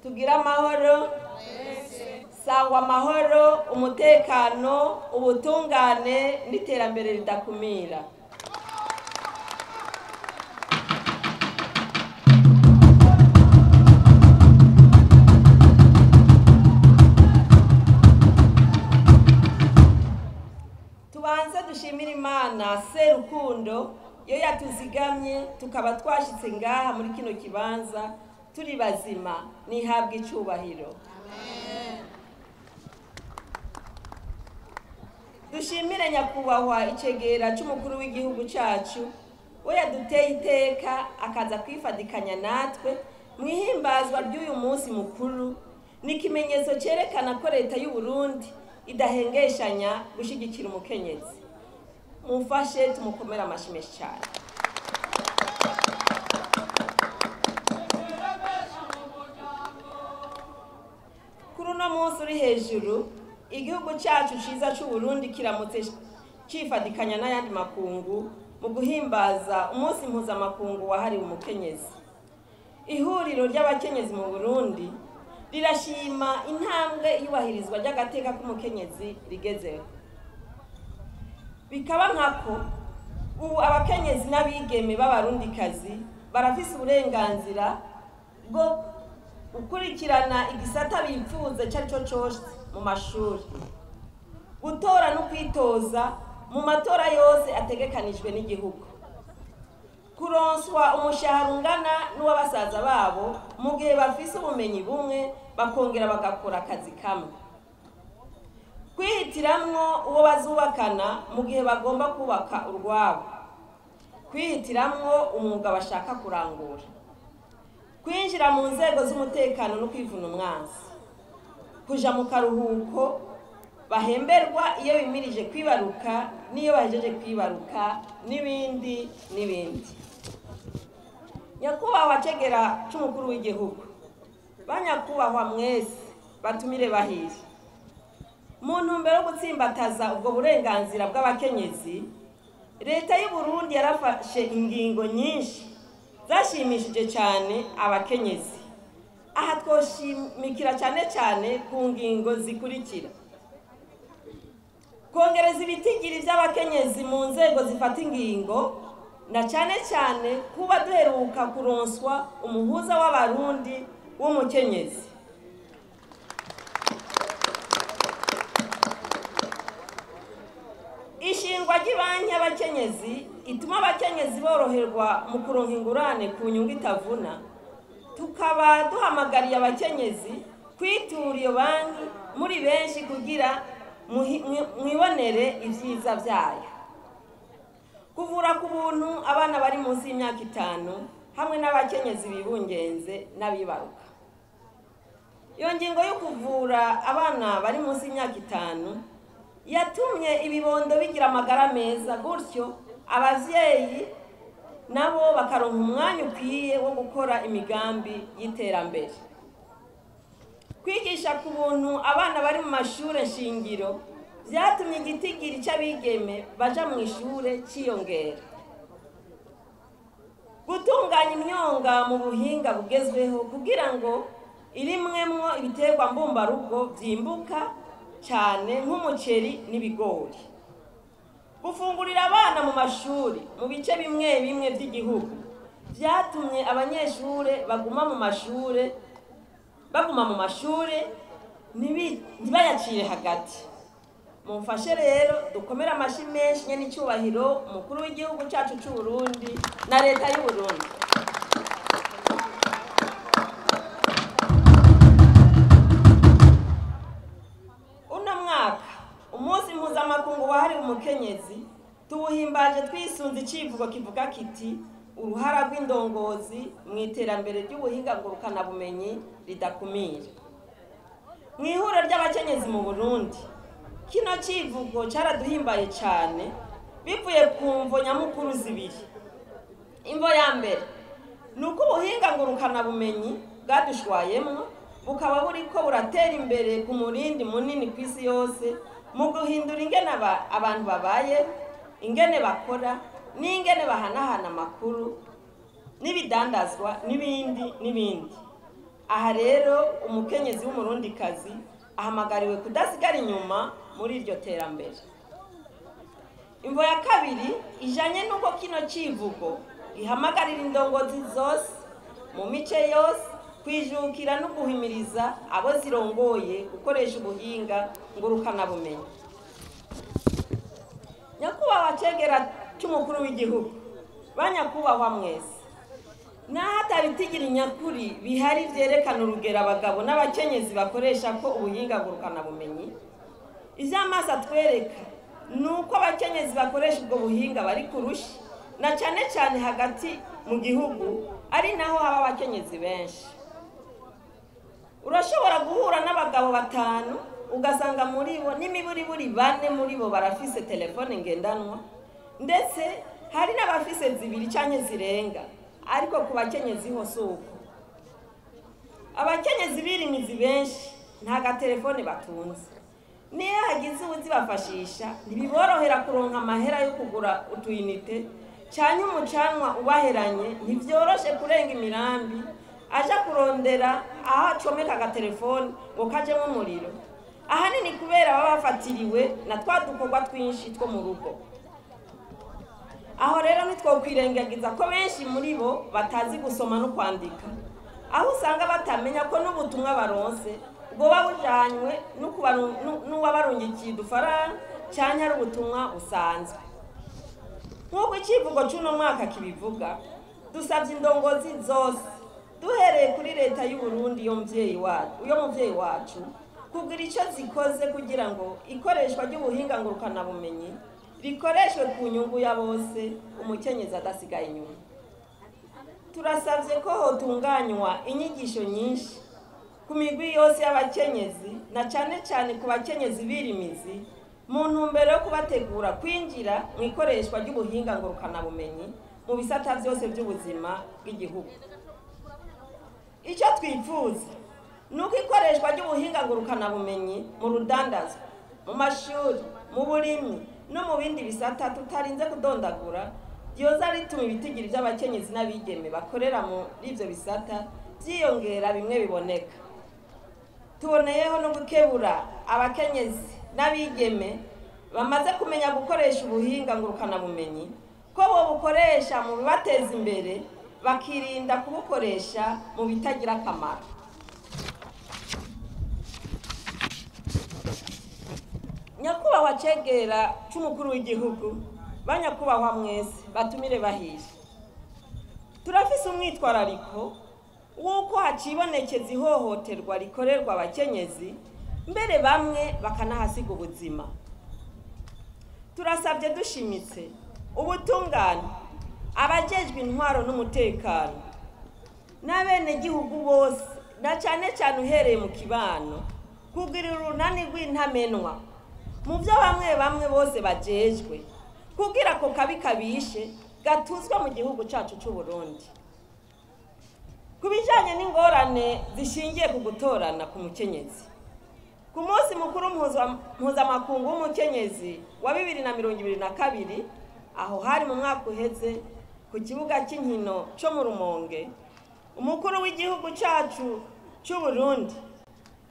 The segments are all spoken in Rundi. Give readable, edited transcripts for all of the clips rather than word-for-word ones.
Tugira amahoro, sangwa amahoro, umutekano, ubutungane n'iterambere ridakumira. Tubanze dushimire Imana Serukundo yo yatuzigamye tukaba twashitse ngaha muri kino kibanza turi bazima, nihabwe icubahiro. Dushimire nyakubahwa icegera c'umukuru w'igihugu cacu we yaduteye iteka akaza kwifadikanya natwe mwihimbazwa ry'uyu munsi mukuru. Ni ikimenyetso cerekana ko leta y'u Burundi idahengeshanya gushigikira umukenyezi. Mumfashe tumukomere amashi menshi cyane. Kuri uno munsi uri hejuru, igihugu cyacu ciza c'u Burundi kiramutse cifadikanya n'ayandi makungu mu guhimbaza umunsi mpuzamakungu wahariwe umukenyezi. Ihuriro ry'abakenyezi mu Burundi rirashima intambwe iyubahirizwa ry'agateka k'umukenyezi rigezeho. Bikaba nkako ubu abakenyezi n'abigeme b'abarundikazi barafise uburenganzira bwo gukurikirana igisata bipfuza icyo ari cyo cyose mu mashuri, gutora no kwitoza mu matora yose ategekanijwe n'igihugu, kuronswa umushahara ungana n'uw'abasaza babo mu gihe bafise ubumenyi bumwe bakongera bagakora akazi kamwe, kwihitiramwo uwo bazubakana mu gihe bagomba kubaka urwabo, kwihitiramwo umwuga bashaka kurangura, kwinjira mu nzego z'umutekano no kwivuna umwansi, kuja mu karuhuko bahemberwa iyo bimirije kwibaruka n'iyo bahejeje kwibaruka, n'ibindi n'ibindi. Nyakubahwa cegera c'umukuru w'igihugu, banyakubahwa mwese batumire bahiri, mu ntumbero yo gutsimbataza ubwo burenganzira bw'abakenyezi, leta y'u Burundi yarafashe ingingo nyinshi zashimishije cyane abakenyezi. Aha twoshimikira cyane cyane ku ngingo zikurikira: kongereza ibitigiri by'abakenyezi mu nzego zifata ingingo, na cyane cyane kuba duheruka kuronswa umuhuza w'abarundi w'umukenyezi. Ishingwa ry'ibanki y'abakenyezi ituma abakenyezi boroherwa mu kuronka ingurane ku nyungu itavuna. Tukaba duhamagariye abakenyezi kwitura iyo banki muri benshi kugira mwibonere ibyiza byayo. Kuvura ku buntu abana bari munsi y'imyaka 5 hamwe n'abakenyezi bibungenze n'abibaruka. Iyo ngingo yo kuvura abana bari munsi y'imyaka 5 yatumye ibibondo bigira amagara meza, gutyo abavyeyi nabo bakaronka umwanya ukwiye wo gukora imigambi y'iterambere. Kwigisha ku buntu abana bari mu mashure shingiro vyatumye igitigiri c'abigeme baja mu ishure ciyongera. Gutunganya imyonga mu buhinga bugezweho kugira ngo irimwemwo ibiterwa mbumbarugo vyimbuka cyane nk'umuceri n'ibigori. Gufungurira abana mu mashuri mu bice bimwe bimwe by'igihugu vyatumye abanyeshure baguma mu mashure ntibayacire hagati. Mumfashe rero dukomere amashi menshi nyene icyubahiro umukuru w'igihugu cyacu c'u Burundi na leta y'u Burundi. Uno mwaka umunsi mpuzamakungu wahariwe umukenyezi tuwuhimbaje twisunze icivugo kivuga kiti uruhara rw'indongozi mu iterambere ry'ubuhinga ngurukanabumenyi ridakumira. Mu ihuriro ry'abakenyezi mu Burundi, kino civugo caraduhimbaye cyane bivuye ku mvo nyamukuru zibiri. Imvo ya mbere ni uko ubuhinga ngurukanabumenyi bwadushwayemwo bukaba buriko buratera imbere ku murindi munini ku isi yose mu guhindura ingene abantu babaye, ingene bakora n'ingene bahanahana amakuru n'ibidandazwa n'ibindi n'ibindi. Aha rero umukenyezi w'umurundikazi ahamagariwe kudasigara inyuma muri iryo terambere. Imvo ya kabiri ijanye n'uko kino civugo ihamagarira indongozi zose mu mice yose kwijukira no guhimiriza abo zirongoye gukoresha ubuhinga ngurukanabumenyi. Nyakubahwa cegera c'umukuru w'igihugu, banyakubahwa mwese, naho atabitigira nyakuri bihari vyerekana urugero abagabo n'abakenyezi bakoresha ko ubuhinga ngurukanabumenyi, ivy'amaso atwereka nuko abakenyezi bakoresha ubwo buhinga bari kurusha, na cane cane hagati mu gihugu ari naho haba abakenyezi benshi. Urashobora guhura n'abagabo 5 ugasanga muri bo n'imiburiburi 4 muri bo barafise telefone ngendanwa, ndetse hari n'abafise 2 canke zirenga, ariko ku bakenyezi ho suko. Abakenyezi birimizi benshi nta gatelefone batunze, niyo hagize uwuzibafashisha ntibiborohera kuronka amahera yo kugura utuyinite canke umucanwa ubaheranye, ntivyoroshe kurenga imirambi aja kurondera aho acomeka agatelefone ngo kajemwo umuriro, ahanini kubera baba bafatiriwe na twa dukorwa twinshi two mu rugo. Aho rero ntitwokwirengagiza ko benshi muri bo batazi gusoma no kwandika, aho usanga batamenya ko n'ubutumwa baronse bwoba bujanywe n'uwabarungikiye udufaranga canke ari ubutumwa busanzwe. Nk'uko icivugo c'uno mwaka kibivuga, dusavye indongozi zose duhereye kuri leta y'u Burundi yo muvyeyi wacu kugira ico zikoze kugira ngo ikoreshwa ry'ubuhinga ngurukanabumenyi rikoreshwe ku nyungu ya bose, umukenyezi adasigaye inyuma. Turasavye ko hotunganywa inyigisho nyinshi ku migwi yose y'abakenyezi, na cane cane ku bakenyezi birimizi, mu ntumbero yo kubategura kwinjira mu ikoreshwa ry'ubuhinga ngurukanabumenyi mu bisata vyose vy'ubuzima bw'igihugu. Icyo twifuza nuko ikoreshwa ry'ubuhinga ngurukanabumenyi mu rudandazwa, mu mashuri, mu burimyi no mu bindi bisata tutarinze kudondagura ryoza rituma ibitigiri by'abakenyezi n'abigeme bakorera muri ivyo bisata vyiyongera bimwe biboneka. Tuboneyeho no gukebura abakenyezi n'abigeme bamaze kumenya gukoresha ubuhinga ngurukanabumenyi ko bo bukoresha mu bibateza imbere, bakirinda kubukoresha mu bitagira akamaro. Nyakubahwa cegera c'umukuru w'igihugu, banyakubahwa mwese batumire bahije, turafise umwitwarariko w'uko hacibonekeza ihohoterwa rikorerwa abakenyezi, mbere bamwe bakanahasiga ubuzima. Turasabye dushimitse ubutungane, abajejwe intwaro n'umutekano n'abenegihugu bose, na cane cane uhereye mu kibano, kugira urunani rw'intamenwa mu byo bamwe bamwe bose bajejwe, kugira ko kabi kabishe gatuzwa mu gihugu cacu c'u Burundi. Ku bijanye n'ingorane zishingiye ku gutorana ku mukenyezi, ku munsi mukuru mpuzamakungu w'umukenyezi wa 2022, aho hari mu mwaka uheze, ku kibuga cy'inkino co mu Rumonge, umukuru w'igihugu cacu c'u Burundi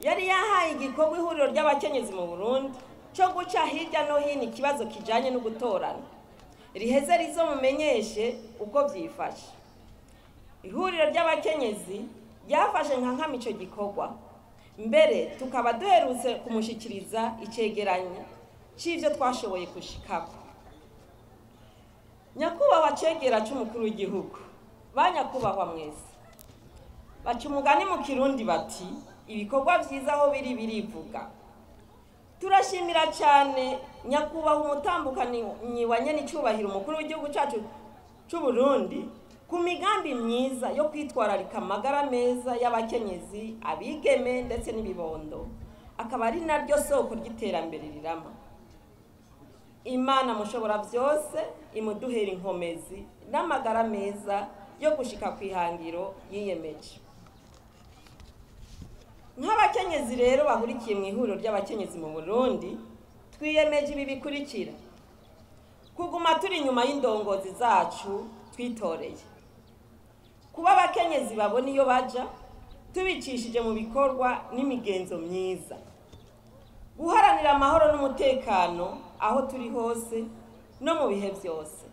yari yahaye igikorwa ihuriro ry'abakenyezi mu Burundi co guca hirya no hino ikibazo kijanye no gutorana, riheze rizomumenyeshe uko vyifashe. Ihuriro ry'abakenyezi ryafashe nka nkama ico gikorwa, mbere tukaba duherutse kumushikiriza icegeranyo c'ivyo twashoboye gushikako. Nyakubahwa cegera c'umukuru w'igihugu, banyakubahwa mwese, baca umugani mu Kirundi bati ibikorwa vyiza aho biri birivuga. Turashimira cyane nyakubahwa umutambukanyi wa nyenicubahiro umukuru w'igihugu cacu c'u Burundi ku migambi myiza yo kwitwararika amagara meza y'abakenyezi, abigeme ndetse n'ibibondo, akaba ari naryo soko ry'iterambere rirama. Imana mushobora vyose imuduhera inkomezi n'amagara meza yo gushika kwihangiro yiyemeje. Nk'abakenyezi rero bahurikiye mu ihuriro ry'abakenyezi mu Burundi, twiyemeje ibi bikurikira: kuguma turi inyuma y'indongozi zacu twitoreye, kuba abakenyezi babona iyo baja, tubicishije mu bikorwa n'imigenzo myiza, guharanira amahoro n'umutekano aho turi hose no mu bihe byose,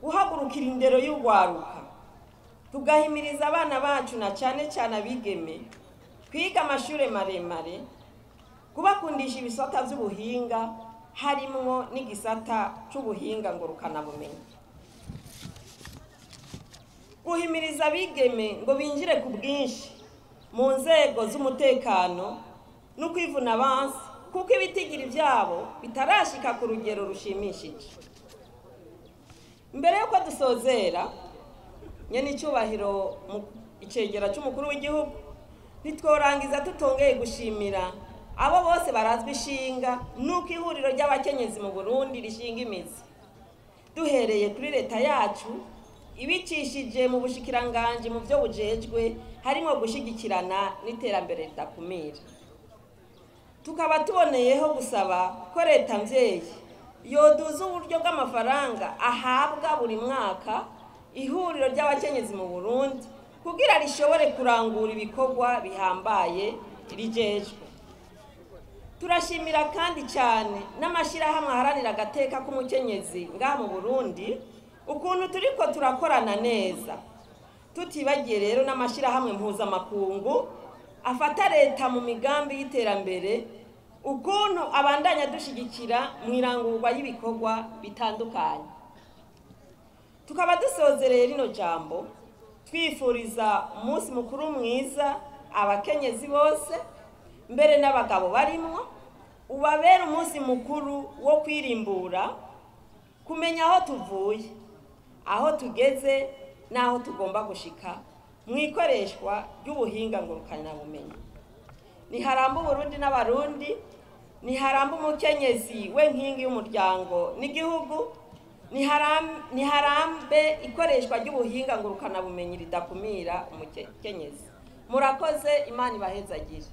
guhagurukira indero y'urwaruka tugahimiriza abana bacu na cyane cyane abigeme kwiga amashuri maremare, kubakundisha ibisata by'ubuhinga harimwo n'igisata c'ubuhinga ngurukanabumenyi, guhimiriza abigeme ngo binjire ku bwinshi mu nzego z'umutekano no kwivuna abansi kuko ibitigiri byabo bitarashika ku rugero rushimishije. Mbere yuko dusozera, nyene icyubahiro icegera c'umukuru w'igihugu, ntitworangiza tutongeye gushimira abo bose barazwi ishinga nuko ihuriro ry'abakenyezi mu Burundi rishinga imizi, duhereye kuri leta yacu ibicishije mu bushikiranganje mu byo bujejwe harimo gushigikirana n'iterambere ridakumira. Tukaba tuboneyeho gusaba ko leta mvyeyi yoduza uburyo bw'amafaranga ahabwa buri mwaka ihuriro ry'abakenyezi mu Burundi kugira rishobore kurangura ibikorwa bihambaye rijejwe. Turashimira kandi cyane n'amashirahamwe aharanira agateka k'umukenyezi ngaha mu Burundi ukuntu turiko turakorana neza, tutibagiye rero n'amashirahamwe mpuzamakungu afata leta mu migambi y'iterambere ukuntu abandanya dushigikira mu irangurwa y'ibikorwa bitandukanye. Tukaba dusozereye rino jambo twifuriza umunsi mukuru mwiza abakenyezi bose mbere n'abagabo barimwo, ubabera umunsi mukuru wo kwirimbura, kumenya aho tuvuye, aho tugeze n'aho tugomba gushika mu ikoreshwa ry'ubuhinga ngurukanabumenyi. Niharamba Uburundi n'Abarundi, niharamba umukenyezi we nkingi y'umuryango n'igihugu, niharambe ikoreshwa ry'ubuhinga ngurukanabumenyi ridakumira umukenyezi. Murakoze, Imana ibahezagire.